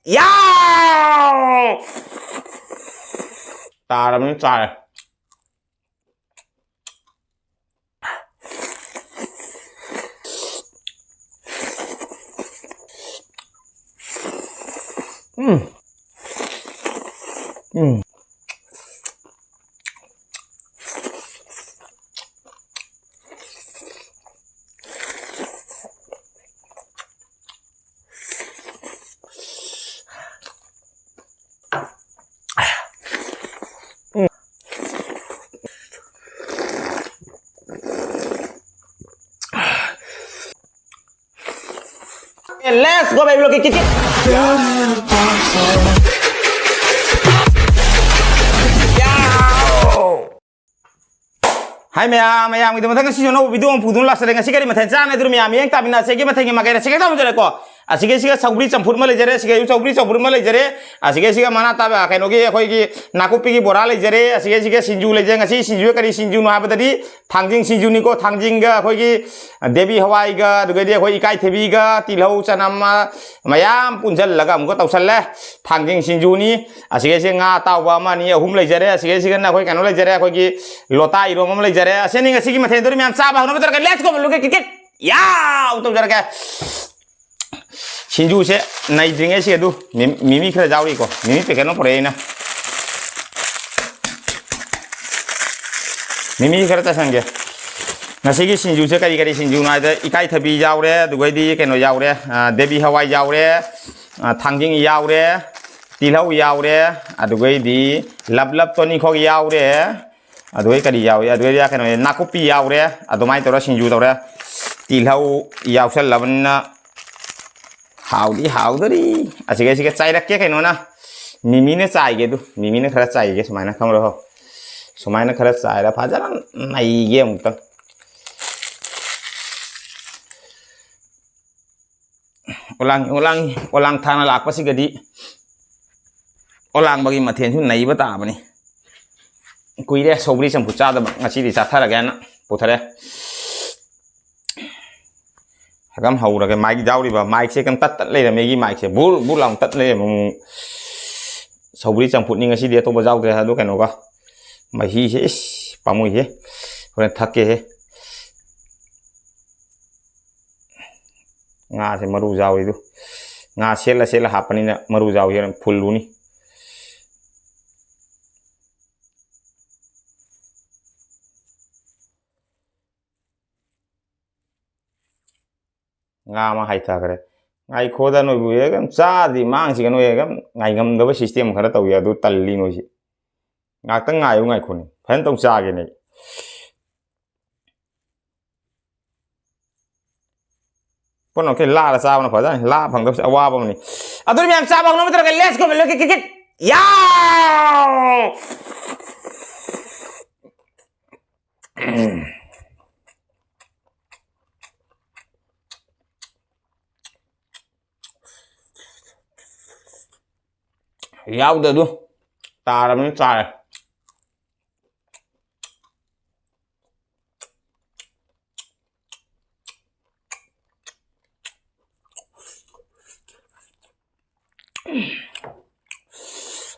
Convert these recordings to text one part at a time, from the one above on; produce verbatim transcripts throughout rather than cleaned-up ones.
ꯌꯥꯎ! ꯇꯥꯔꯕꯅꯤ, ꯆꯥꯔꯦ꯫ ꯎꯝ꯫ ꯎꯝ꯫ Let's go, baby, look at it. ꯍꯥꯏ ꯃꯌꯥꯝ, ꯃꯌꯥꯝꯒꯤꯗꯃꯛꯇ ꯉꯁꯤꯁꯨ ꯑꯅꯧꯕ video ꯑꯃ ꯄꯨꯗꯨꯅ ꯂꯥꯛꯆꯔꯦ꯫ ꯉꯁꯤ ꯀꯔꯤ ꯃꯊꯦꯜ ꯆꯥꯅꯤ? ꯑꯗꯨꯅ ꯃꯌꯥꯝ ꯃꯤꯠꯌꯦꯡ ꯇꯥꯃꯤꯟꯅꯁꯦ꯫ ꯑꯩꯒꯤ ꯃꯊꯦꯜꯒꯤ ꯃꯀꯩ ꯑꯁꯤꯒ ꯇꯧꯖꯔꯦꯀꯣ꯫ ꯑꯁꯤꯒ ꯑꯁꯤꯒ ꯁꯧꯒ꯭ꯔꯤ ꯆꯝꯐꯨꯠ ꯑꯃ ꯂꯩꯖꯔꯦ, ꯑꯁꯤꯒ ꯁꯧꯒ꯭ꯔꯤ ꯆꯝꯐꯨꯠ ꯑꯃ ꯂꯩꯖꯔꯦ, ꯑꯁꯤꯒ ꯑꯁꯤꯒ ꯃꯅꯥ ꯇꯥꯕ ꯀꯩꯅꯣꯒꯤ ꯑꯩꯈꯣꯏꯒꯤ ꯅꯥꯀꯨꯞꯄꯤꯒꯤ ꯕꯣꯔꯥ ꯂꯩꯖꯔꯦ, ꯑꯁꯤꯒ ꯑꯁꯤꯒ ꯁꯤꯡꯖꯨ ꯂꯩꯖꯔꯦ꯫ ꯉꯁꯤ ꯁꯤꯡꯖꯨ ꯀꯔꯤ ꯁꯤꯡꯖꯨꯅꯣ ꯍꯥꯏꯕꯗꯗꯤ ꯊꯥꯡꯖꯤꯡ ꯁꯤꯡꯖꯨꯅꯤꯀꯣ꯫ ꯊꯥꯡꯖꯤꯡꯒ ꯑꯩꯈꯣꯏꯒꯤ ꯗꯦꯕꯤ ꯍꯋꯥꯏꯒ, ꯑꯗꯨꯒꯩꯗꯤ ꯑꯩꯈꯣꯏ ꯏꯀꯥꯏꯊꯕꯤꯒ, ꯇꯤꯜꯍꯧ, ꯆꯅꯝ, ꯃꯌꯥꯝ ꯄꯨꯟꯁꯤꯜꯂꯒ ꯑꯃꯨꯛꯀ ꯇꯧꯁꯜꯂꯦ꯫ ꯊꯥꯡꯖꯤꯡ ꯁꯤꯡꯖꯨꯅꯤ꯫ ꯑꯁꯤꯒꯩꯁꯤ ꯉꯥ ꯑꯇꯥꯎꯕ ꯑꯃ, ꯑꯅꯤ, ꯑꯍꯨꯝ ꯂꯩꯖꯔꯦ꯫ ꯑꯁꯤꯒꯩꯁꯤꯒꯅ ꯑꯩꯈꯣꯏ ꯀꯩꯅꯣ ꯂꯩꯖꯔꯦ, ꯑꯩꯈꯣꯏꯒꯤ ꯂꯣꯇꯥ ꯏꯔꯣꯝꯕ ꯑꯃ ꯂꯩꯖꯔꯦ꯫ ꯑꯁꯤꯅꯤ ꯉꯁꯤꯒꯤ ꯃꯊꯦꯜꯗꯨꯅ ꯃꯌꯥꯝ ꯆꯥꯕ ꯍꯧꯅꯕ ꯇꯧꯔꯒ let's go, ꯂꯨꯀꯦ ꯀꯤꯀꯦꯠ ꯌꯥꯎ ꯇꯧꯖꯔꯒꯦ꯫ ꯁꯤꯡꯖꯨꯁꯦ ꯅꯩꯗ꯭ꯔꯤꯉꯩꯁꯤ ꯑꯗꯨ ꯃꯤ-, ꯃꯤꯃꯤ ꯈꯔ ꯌꯥꯎꯔꯤꯀꯣ꯫ ꯃꯤꯃꯤ packet ꯑꯃ ꯄꯨꯔꯛꯑꯦ ꯑꯩꯅ꯫ ꯃꯤꯃꯤ ꯈꯔ ꯆꯥꯏꯁꯟꯒꯦ꯫ ꯉꯁꯤꯒꯤ ꯁꯤꯡꯖꯨꯁꯦ ꯀꯔꯤ ꯀꯔꯤ ꯁꯤꯡꯖꯨꯅꯣ ꯍꯥꯏꯗ ꯏꯀꯥꯏꯊꯕꯤ ꯌꯥꯎꯔꯦ, ꯑꯗꯨꯒꯩꯗꯤ ꯀꯩꯅꯣ ꯌꯥꯎꯔꯦ, ꯑ, ꯗꯦꯕꯤ ꯍꯋꯥꯏ ꯌꯥꯎꯔꯦ, ꯑ, ꯊꯥꯡꯖꯤꯡ ꯌꯥꯎꯔꯦ, ꯇꯤꯜꯍꯧ ꯌꯥꯎꯔꯦ, ꯑꯗꯨꯒꯩꯗꯤ ꯂꯞ ꯂꯞ ꯇꯣꯅꯤꯈꯣꯛ ꯌꯥꯎꯔꯦ, ꯑꯗꯨꯒꯩ ꯀꯔꯤ ꯌꯥꯎꯏ? ꯑꯗꯨꯒꯩꯗꯤ ꯀꯩꯅꯣ ꯅꯥꯀꯨꯞꯄꯤ ꯌꯥꯎꯔꯦ, ꯑꯗꯨꯃꯥꯏꯅ ꯇꯧꯔ ꯁꯤꯡꯖꯨ ꯇꯧꯔꯦ꯫ ꯇꯤꯜꯍꯧ ꯌꯥꯎꯁꯜꯂꯕꯅꯤꯅ ꯍꯥꯎꯗꯤ ꯍꯥꯎꯗꯣꯔꯤ꯫ ꯑꯁꯤꯒꯩꯁꯤꯒ ꯆꯥꯏꯔꯛꯀꯦ ꯀꯩꯅꯣꯅ꯫ ꯃꯤꯃꯤꯅ ꯆꯥꯏꯒꯦ ꯑꯗꯨ꯫ ꯃꯤꯃꯤꯅ ꯈꯔ ꯆꯥꯏꯒꯦ ꯁꯨꯃꯥꯏꯅ ꯈꯪꯕ꯭ꯔꯣ? ꯁꯨꯃꯥꯏꯅ ꯈꯔ ꯆꯥꯏꯔ ꯐꯖꯅ ꯅꯩꯒꯦ ꯑꯃꯨꯛꯇꯪ꯫ ꯑꯣꯂꯥꯡ, ꯑꯣꯂꯥꯡ, ꯑꯣꯂꯥꯡ ꯊꯥꯅ ꯂꯥꯛꯄꯁꯤꯒꯗꯤ ꯑꯣꯂꯥꯡꯕꯒꯤ ꯃꯊꯦꯜꯁꯨ ꯅꯩꯕ ꯇꯥꯕꯅꯤ꯫ ꯀꯨꯏꯔꯦ ꯁꯧꯒ꯭ꯔꯤ ꯆꯝꯐꯨꯠ ꯆꯥꯗꯕ, ꯉꯁꯤꯗꯤ ꯆꯥꯊꯔꯒꯦꯅ ꯄꯨꯊꯔꯦ꯫ ꯍꯒꯝ ꯍꯧꯔꯒꯦ꯫ ꯃꯥꯏꯛ ꯌꯥꯎꯔꯤꯕ ꯃꯥꯏꯛꯁꯦ ꯀꯩꯝ ꯇꯠ ꯇꯠ ꯂꯩꯔꯝꯃꯦ꯫ ꯑꯩꯒꯤ ꯃꯥꯏꯛꯁꯦ ꯕꯨꯔ ꯕꯨꯔ ꯂꯥꯎꯅ ꯇꯠ ꯂꯩꯔꯝꯃꯦ꯫ ꯑꯃꯨꯛ ꯁꯧꯒ꯭ꯔꯤ ꯆꯝꯐꯨꯠꯅꯤ ꯉꯁꯤꯗꯤ, ꯑꯇꯣꯞꯄ ꯌꯥꯎꯗ꯭ꯔꯦ꯫ ꯑꯗꯨ ꯀꯩꯅꯣꯒ ꯃꯍꯤꯁꯦ ꯏꯁ ꯄꯥꯝꯃꯨꯏꯍꯦ꯫ ꯍꯣꯔꯦꯟ ꯊꯛꯀꯦꯍꯦ꯫ ꯉꯥꯁꯦ ꯃꯔꯨ ꯌꯥꯎꯔꯤꯗꯨ꯫ ꯉꯥ ꯁꯦꯠꯂ ꯁꯦꯠꯂ ꯍꯥꯞꯄꯅꯤꯅ ꯃꯔꯨ ꯌꯥꯎꯏ꯫ ꯍꯣꯔꯦꯟ ꯐꯨꯜꯂꯨꯅꯤ꯫ ꯉꯥ ꯑꯃ ꯍꯥꯏꯊꯈ꯭ꯔꯦ꯫ ꯉꯥꯏꯈꯣꯗ ꯅꯣꯏꯕꯨ ꯍꯦꯛ ꯌꯥꯝ ꯆꯥꯗ꯭ꯔꯤ ꯃꯥꯡꯁꯤꯒ ꯅꯣꯏ ꯍꯦꯛ ꯌꯥꯝ ꯉꯥꯏꯉꯝꯗꯕ system ꯈꯔ ꯇꯧꯏ꯫ ꯑꯗꯨ ꯇꯜꯂꯤ ꯅꯣꯏꯁꯤ꯫ ꯉꯥꯛꯇꯪ ꯉꯥꯏꯌꯨ ꯉꯥꯏꯈꯣꯅꯦ꯫ ꯐꯖꯅ ꯇꯧ ꯆꯥꯒꯦꯅꯦ ꯑꯩ꯫ ꯄꯨꯟꯅ ꯃꯈꯩ ꯂꯥꯛꯑꯒ ꯆꯥꯕꯅ ꯐꯖꯅꯤ꯫ ꯂꯥꯛꯑ ꯐꯪꯗꯕꯁꯦ ꯑꯋꯥꯕ ꯑꯃꯅꯤ꯫ ꯑꯗꯨꯅ ꯃꯌꯥꯝ ꯆꯥꯕ ꯍꯧꯅꯕ ꯇꯧꯔꯒ let's go, let's go, get, get, get. ꯌꯥꯎ! ꯌꯥꯎꯗ ꯑꯗꯨ ꯇꯥꯔꯕꯅꯤꯅ ꯆꯥꯔꯦ꯫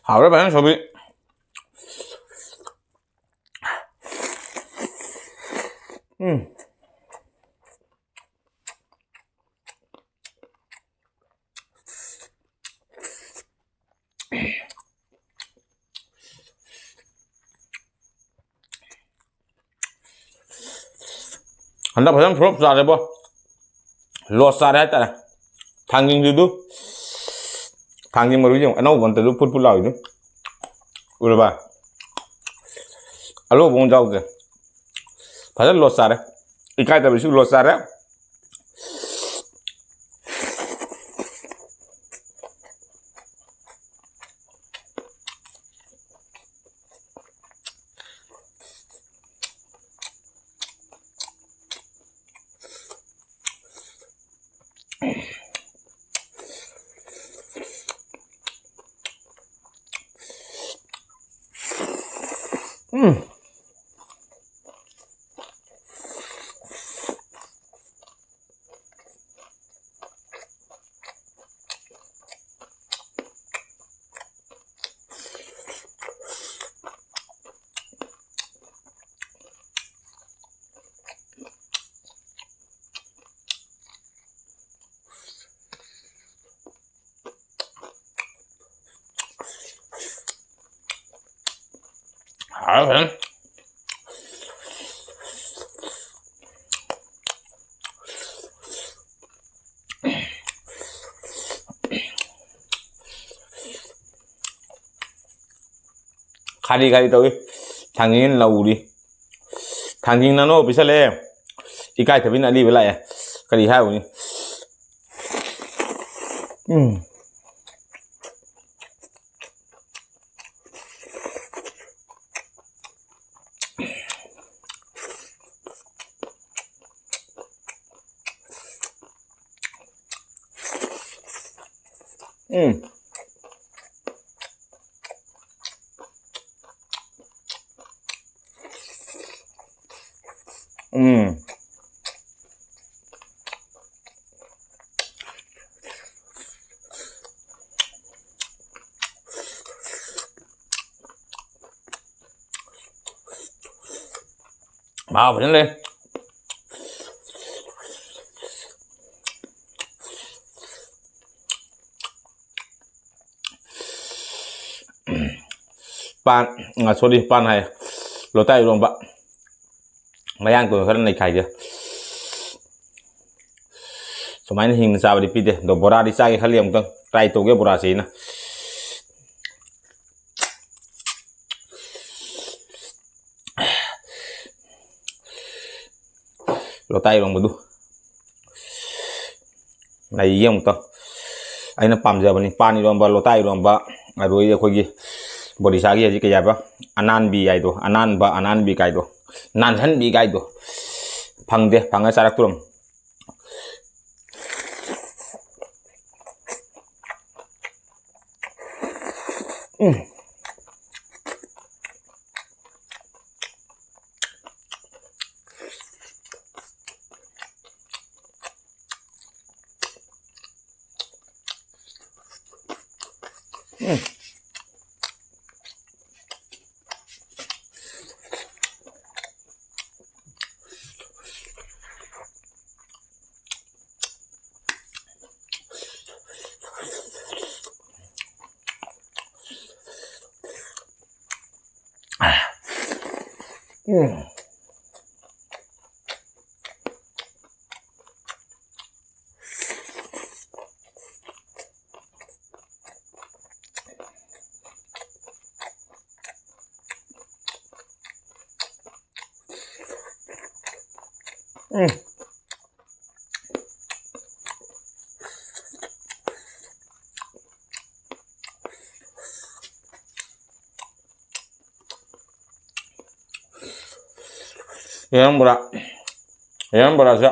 ꯍꯥꯎꯔꯦ ꯐꯖꯅ ꯁꯧꯒ꯭ꯔꯤ꯫ ꯎꯝ꯫ ꯍꯟꯗꯛ ꯐꯖꯅ flop ꯆꯥꯔꯦꯕꯣ꯫ Loss ꯆꯥꯔꯦ ꯍꯥꯏꯇꯥꯔꯦ꯫ ꯊꯥꯡꯖꯤꯡꯗꯨꯗꯨ, ꯊꯥꯡꯖꯤꯡ ꯃꯔꯨꯁꯦ ꯌꯦꯡꯉꯨ, ꯑꯅꯧꯕ ꯑꯝꯇꯗꯨ ꯐꯨꯠ ꯐꯨꯠ ꯂꯥꯎꯔꯤꯗꯨ꯫ ꯎꯔꯕ? ꯑꯂꯧꯕ ꯑꯃ ꯌꯥꯎꯗ꯭ꯔꯦ꯫ ꯐꯖꯅ loss ꯆꯥꯔꯦ꯫ ꯏꯀꯥꯏꯗꯕꯤꯁꯨ loss ꯆꯥꯔꯦ꯫ ꯎꯝ꯫ ꯍꯥꯎꯔꯦ ꯐꯖꯅ꯫ ꯈꯥꯔꯤ ꯈꯥꯔꯤ ꯇꯧꯏ꯫ ꯊꯥꯡꯖꯤꯡ ꯂꯧꯔꯤ꯫ ꯊꯥꯡꯖꯤꯡ ꯅꯥꯅꯣ ꯄꯤꯁꯜꯂꯛꯑꯦ꯫ ꯏꯀꯥꯏꯊꯕꯤꯅ ꯑꯂꯤꯕ ꯂꯥꯛꯑꯦ꯫ ꯀꯔꯤ ꯍꯥꯏꯔꯨꯅꯤ? ꯎꯝ꯫ ꯎꯝ꯫ ꯎꯝ꯫ ꯃꯍꯥꯎ ꯐꯖꯅ ꯂꯩ꯫ ꯄꯥꯟ, ꯑ, sorry, ꯄꯥꯟ ꯍꯥꯏ, ꯂꯣꯇꯥ ꯏꯔꯣꯝꯕ꯫ ꯃꯌꯥꯡ ꯇꯣꯟ ꯈꯔ ꯅꯩꯈꯥꯏꯒꯦ꯫ ꯁꯨꯃꯥꯏꯅ ꯍꯤꯡꯅ ꯆꯥꯕꯗꯤ ꯄꯤꯗꯦ꯫ ꯑꯗꯣ ꯕꯣꯔꯥꯗꯤ ꯆꯥꯒꯦ ꯈꯜꯂꯤ, ꯑꯃꯨꯛꯇꯪ try ꯇꯧꯒꯦ ꯕꯣꯔꯥꯁꯦ ꯑꯩꯅ꯫ ꯂꯣꯇꯥ ꯏꯔꯣꯝꯕꯗꯨ ꯂꯩꯌꯦ ꯑꯃꯨꯛꯇ꯫ ꯑꯩꯅ ꯄꯥꯝꯖꯕꯅꯤ꯫ ꯄꯥꯟ ꯏꯔꯣꯝꯕ, ꯂꯣꯇꯥ ꯏꯔꯣꯝꯕ, ꯑꯗꯨꯗꯩꯗꯤ ꯑꯩꯈꯣꯏꯒꯤ ꯕꯣꯔꯤꯁꯥꯒꯤ ꯍꯧꯖꯤꯛ ꯀꯩ ꯍꯥꯏꯕ? ꯑꯅꯥꯟꯕꯤ ꯍꯥꯏꯗꯣ, ꯑꯅꯥꯟꯕ, ꯑꯅꯥꯟꯕꯤ ꯀꯥꯏꯗꯣ, ꯅꯥꯟꯍꯟꯕꯤ ꯀꯥꯏꯗꯣ꯫ ꯐꯪꯗꯦ, ꯐꯪꯉ ꯆꯥꯔꯛꯇꯣꯔꯝ꯫ ꯎꯝ꯫ ꯎꯝ꯫ ꯎꯝ꯫ ꯎꯝ꯫ ꯌꯦꯔꯨꯝ ꯕꯣꯔꯥ, ꯌꯦꯔꯨꯝ ꯕꯣꯔꯥꯁꯦ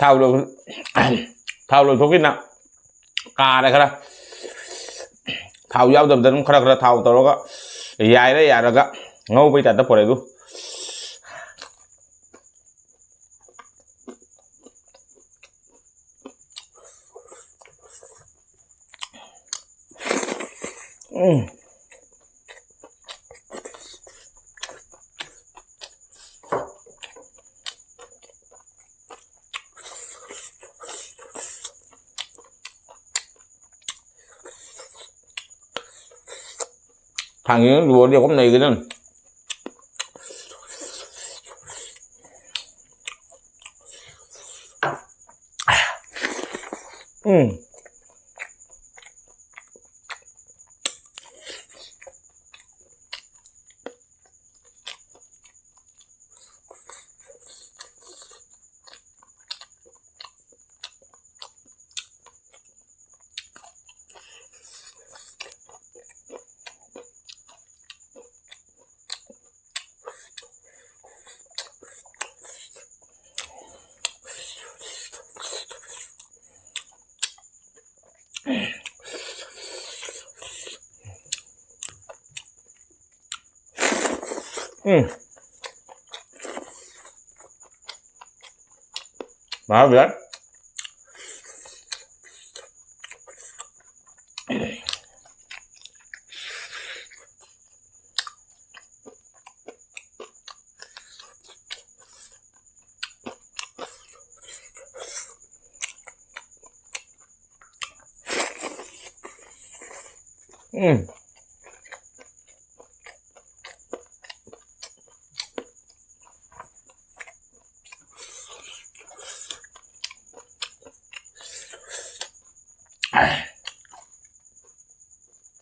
ꯊꯥꯎ ꯂꯧ-, ꯊꯥꯎ ꯂꯧꯊꯣꯛꯈꯤꯅ ꯀꯥꯔꯦ ꯈꯔ꯫ ꯊꯥꯎ ꯌꯥꯎꯗꯕꯗ ꯑꯗꯨꯝ ꯈꯔ ꯈꯔ ꯊꯥꯎ ꯇꯧꯔꯒ ꯌꯥꯏꯔ ꯌꯥꯏꯔꯒ ꯉꯧꯕꯩ ꯇꯥꯏꯞꯇ ꯄꯨꯔꯛꯑꯦ ꯑꯗꯨ꯫ ꯎꯝ꯫ ꯊꯥꯡꯖꯤꯡ ꯂꯣꯏꯔꯗꯤ ꯑꯩꯈꯣꯏ ꯅꯩꯒꯗꯝꯅꯤ꯫ ꯎꯝ꯫ ꯎꯝ꯫ ꯃꯍꯥꯎ ꯂꯩ꯫ ꯎꯝ꯫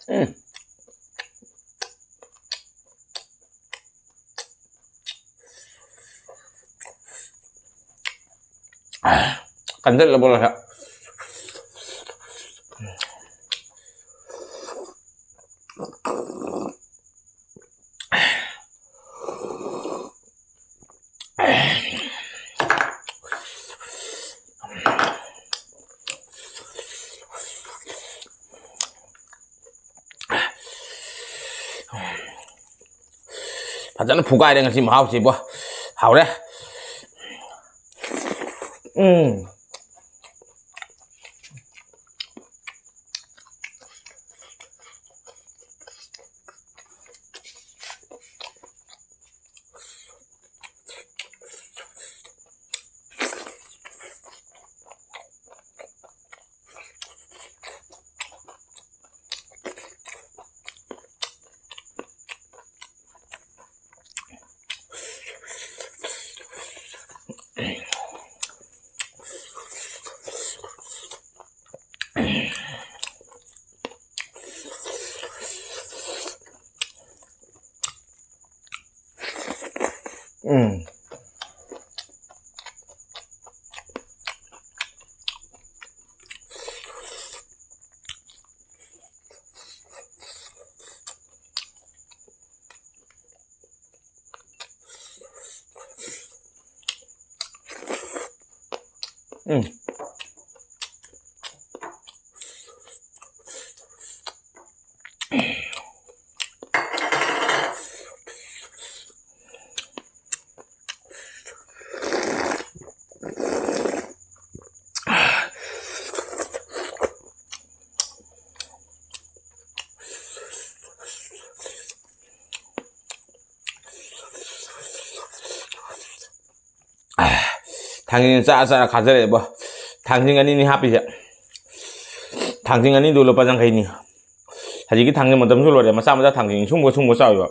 ꯎꯝ꯫ ꯀꯟꯖꯜꯂꯕꯣ ꯂꯣꯏꯔꯦ꯫ ꯐꯖꯅ ꯐꯨꯒꯥꯏꯔꯦ ꯉꯁꯤ ꯃꯍꯥꯎꯁꯤꯕꯣ꯫ ꯍꯥꯎꯔꯦ꯫ ꯎꯝ꯫ ꯎꯝ꯫ ꯎꯝ꯫ ꯊꯥꯡꯖꯤꯡ ꯆꯥꯔ ꯆꯥꯔ ꯈꯥꯖꯔꯛꯑꯦꯕꯣ꯫ ꯊꯥꯡꯖꯤꯡ ꯑꯅꯤꯅꯤ ꯍꯥꯞꯄꯤꯁꯦ꯫ ꯊꯥꯡꯖꯤꯡ ꯑꯅꯤꯗꯨ ꯂꯨꯄꯥ ꯌꯥꯡꯈꯩꯅꯤ꯫ ꯍꯧꯖꯤꯛꯀꯤ ꯊꯥꯡꯖꯤꯡ ꯃꯇꯝꯁꯨ ꯂꯣꯏꯔꯦ꯫ ꯃꯆꯥ ꯃꯆꯥ ꯊꯥꯡꯖꯤꯡ ꯁꯨꯝꯕ ꯁꯨꯝꯕ ꯆꯥꯎꯋꯦꯕ꯫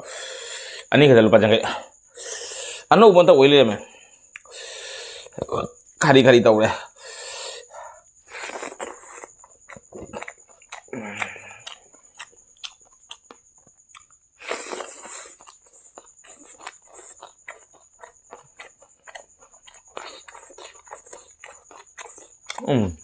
ꯑꯅꯤ ꯈꯛꯇ ꯂꯨꯄꯥ ꯌꯥꯡꯈꯩ꯫ ꯑꯅꯧꯕ ꯑꯝꯇ ꯑꯣꯏ ꯂꯩꯔꯝꯃꯦ꯫ ꯈꯥꯔꯤ ꯈꯥꯔꯤ ꯇꯧꯔꯦ꯫ ꯎꯝ꯫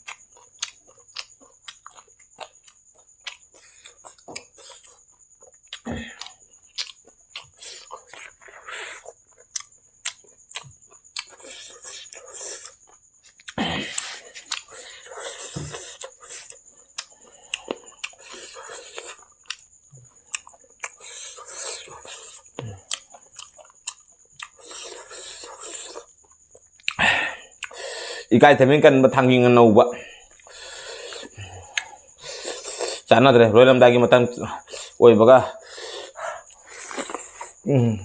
ꯏꯀꯥꯏ ꯊꯤꯃꯤꯟ ꯀꯟꯕ ꯊꯥꯡꯖꯤꯡ ꯑꯅꯧꯕ꯫ ꯆꯥꯟꯅꯗ꯭ꯔꯦ, ꯂꯣꯏꯔꯝꯗꯥꯏꯒꯤ ꯃꯇꯝ ꯑꯣꯏꯕꯒ꯫ ꯎꯝ꯫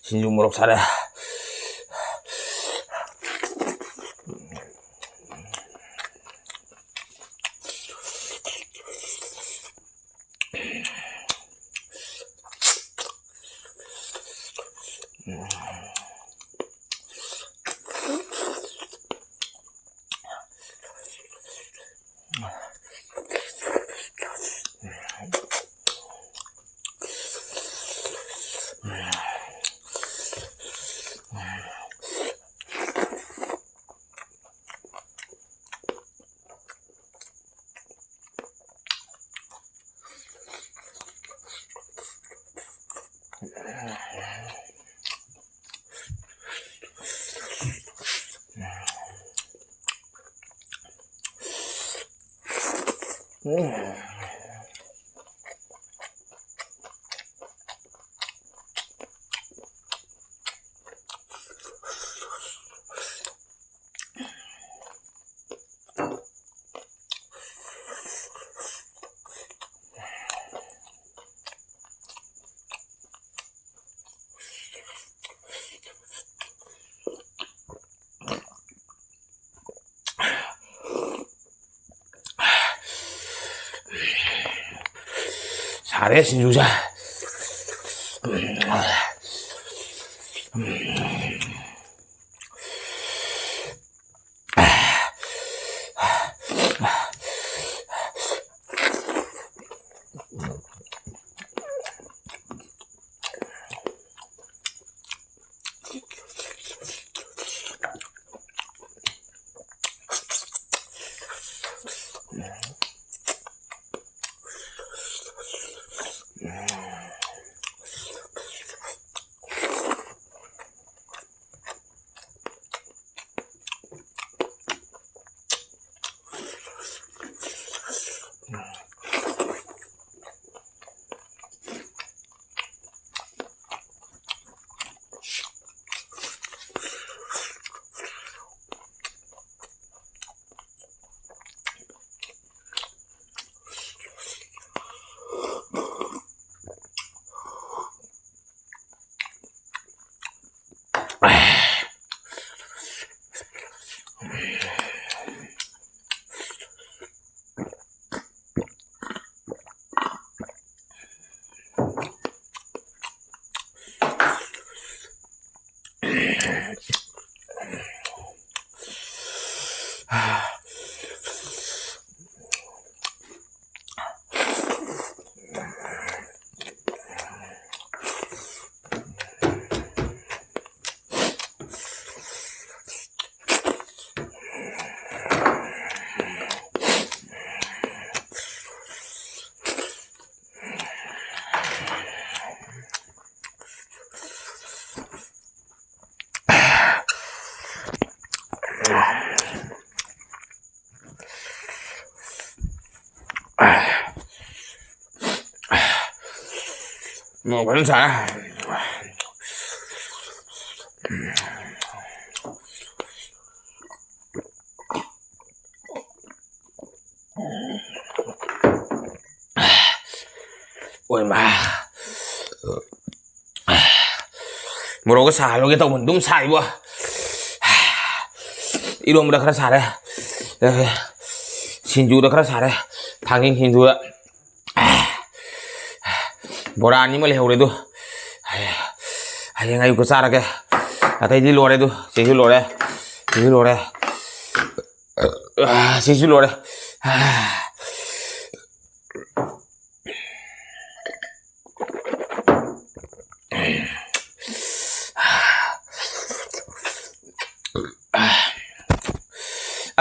ꯁꯤꯡꯖꯨ ꯃꯣꯔꯣꯛ ꯁꯥꯔꯦ꯫ ꯎꯝ꯫ ꯁꯥꯔꯦ ꯁꯤꯡꯖꯨꯁꯦ꯫ ꯃꯣꯔꯣꯛ ꯐꯖꯅ ꯁꯥꯔꯦ꯫ ꯑꯣꯏꯃꯥ꯫ ꯃꯣꯔꯣꯛꯀ ꯁꯥꯍꯜꯂꯨꯒꯦ ꯇꯧꯕꯅꯤ, ꯑꯗꯨꯝ ꯁꯥꯏꯕꯣ꯫ ꯏꯔꯣꯝꯕꯗ ꯈꯔ ꯁꯥꯔꯦ, ꯁꯤꯡꯖꯨꯗ ꯈꯔ ꯁꯥꯔꯦ, ꯊꯥꯡꯖꯤꯡ ꯁꯤꯡꯖꯨꯗ꯫ ꯕꯣꯔꯥ ꯑꯅꯤ ꯑꯃ ꯂꯩꯍꯧꯔꯦ ꯑꯗꯨ, ꯍꯌꯦꯡ ꯑꯌꯨꯛꯇ ꯆꯥꯔꯒꯦ꯫ ꯑꯇꯩꯗꯤ ꯂꯣꯏꯔꯦ ꯑꯗꯨ, ꯁꯤꯁꯨ ꯂꯣꯏꯔꯦ, ꯁꯤꯁꯨ ꯂꯣꯏꯔꯦ, ꯁꯤꯁꯨ ꯂꯣꯏꯔꯦ꯫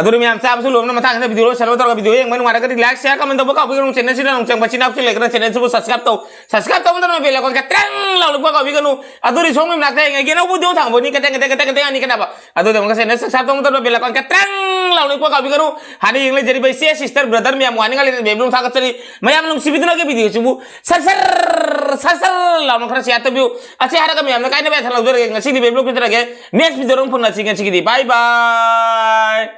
ꯑꯗꯨꯅ ꯃꯌꯥꯝ ꯆꯥꯕꯁꯨ ꯂꯣꯏꯕꯅ ꯃꯊꯪ ꯍꯟꯗꯛ video ꯂꯣꯏꯁꯤꯜꯂꯣ ꯇꯧꯔꯒ, video ꯌꯦꯡꯕ ꯅꯨꯡꯉꯥꯏꯔꯒꯗꯤ like, share, comment ꯇꯧꯕ ꯀꯥꯎꯕꯤꯒꯅꯨ꯫ Channel ꯁꯤꯗ ꯅꯧꯅ ꯆꯪꯕ ꯏꯆꯤꯟ ꯏꯅꯥꯎꯁꯤꯡ ꯂꯩꯔꯒꯅ channel ꯁꯤꯕꯨ subscribe ꯇꯧ꯫ Subscribe ꯇꯧꯕ ꯅꯠꯇꯅ bell icon ꯈꯇꯪ ꯂꯥꯎꯔꯛꯄ ꯀꯥꯎꯕꯤꯒꯅꯨ꯫ ꯑꯗꯨꯗꯤ ꯁꯣꯝꯒꯤ ꯃꯅꯥꯛꯇ ꯍꯌꯦꯡ ꯑꯩꯒꯤ ꯑꯅꯧꯕ video ꯊꯥꯡꯕꯅꯤ, ꯀꯇꯦꯡ ꯀꯇꯦꯡ ꯀꯇꯦꯡ ꯀꯇꯦꯡ ꯑꯅꯤ ꯈꯠꯅꯕ꯫ ꯑꯗꯨꯗ ꯑꯃꯨꯛꯀ channel subscribe ꯇꯧꯕ ꯃꯇꯝꯗ bell icon ꯈꯇꯪ ꯂꯥꯎꯔꯛꯄ ꯀꯥꯎꯕꯤꯒꯅꯨ꯫ ꯍꯥꯟꯅ ꯌꯦꯡ ꯂꯩꯖꯔꯤꯕ ꯏꯆꯦ, sister, brother ꯃꯌꯥꯝ ꯋꯥꯅꯤꯡꯉꯥꯏ ꯂꯩꯇꯅ ꯕꯦꯕꯤꯂꯣꯡ ꯊꯥꯒꯠꯆꯔꯤ꯫ ꯃꯌꯥꯝ ꯅꯨꯡꯁꯤꯕꯤꯗꯨꯅ ꯑꯩꯒꯤ video ꯁꯤꯕꯨ ꯁꯔ ꯁꯔ ꯁꯔ ꯁꯔ ꯂꯥꯎꯅ ꯈꯔ share ꯇꯧꯕꯤꯌꯨ꯫ ꯑꯁꯤ ꯍꯥꯏꯔꯒ ꯃꯌꯥꯝꯅ ꯀꯥꯏꯅꯕ ꯌꯥꯊꯪ ꯂꯧꯖꯔꯒꯦ꯫ ꯉꯁꯤꯗꯤ ꯕꯦꯕꯤꯂꯣꯡ ꯄꯤꯖꯔꯒꯦ꯫ Next video ꯗ ꯑꯃꯨꯛ ꯐꯪꯅꯁꯤ꯫ ꯉꯁꯤꯒꯤꯗꯤ bye bye꯫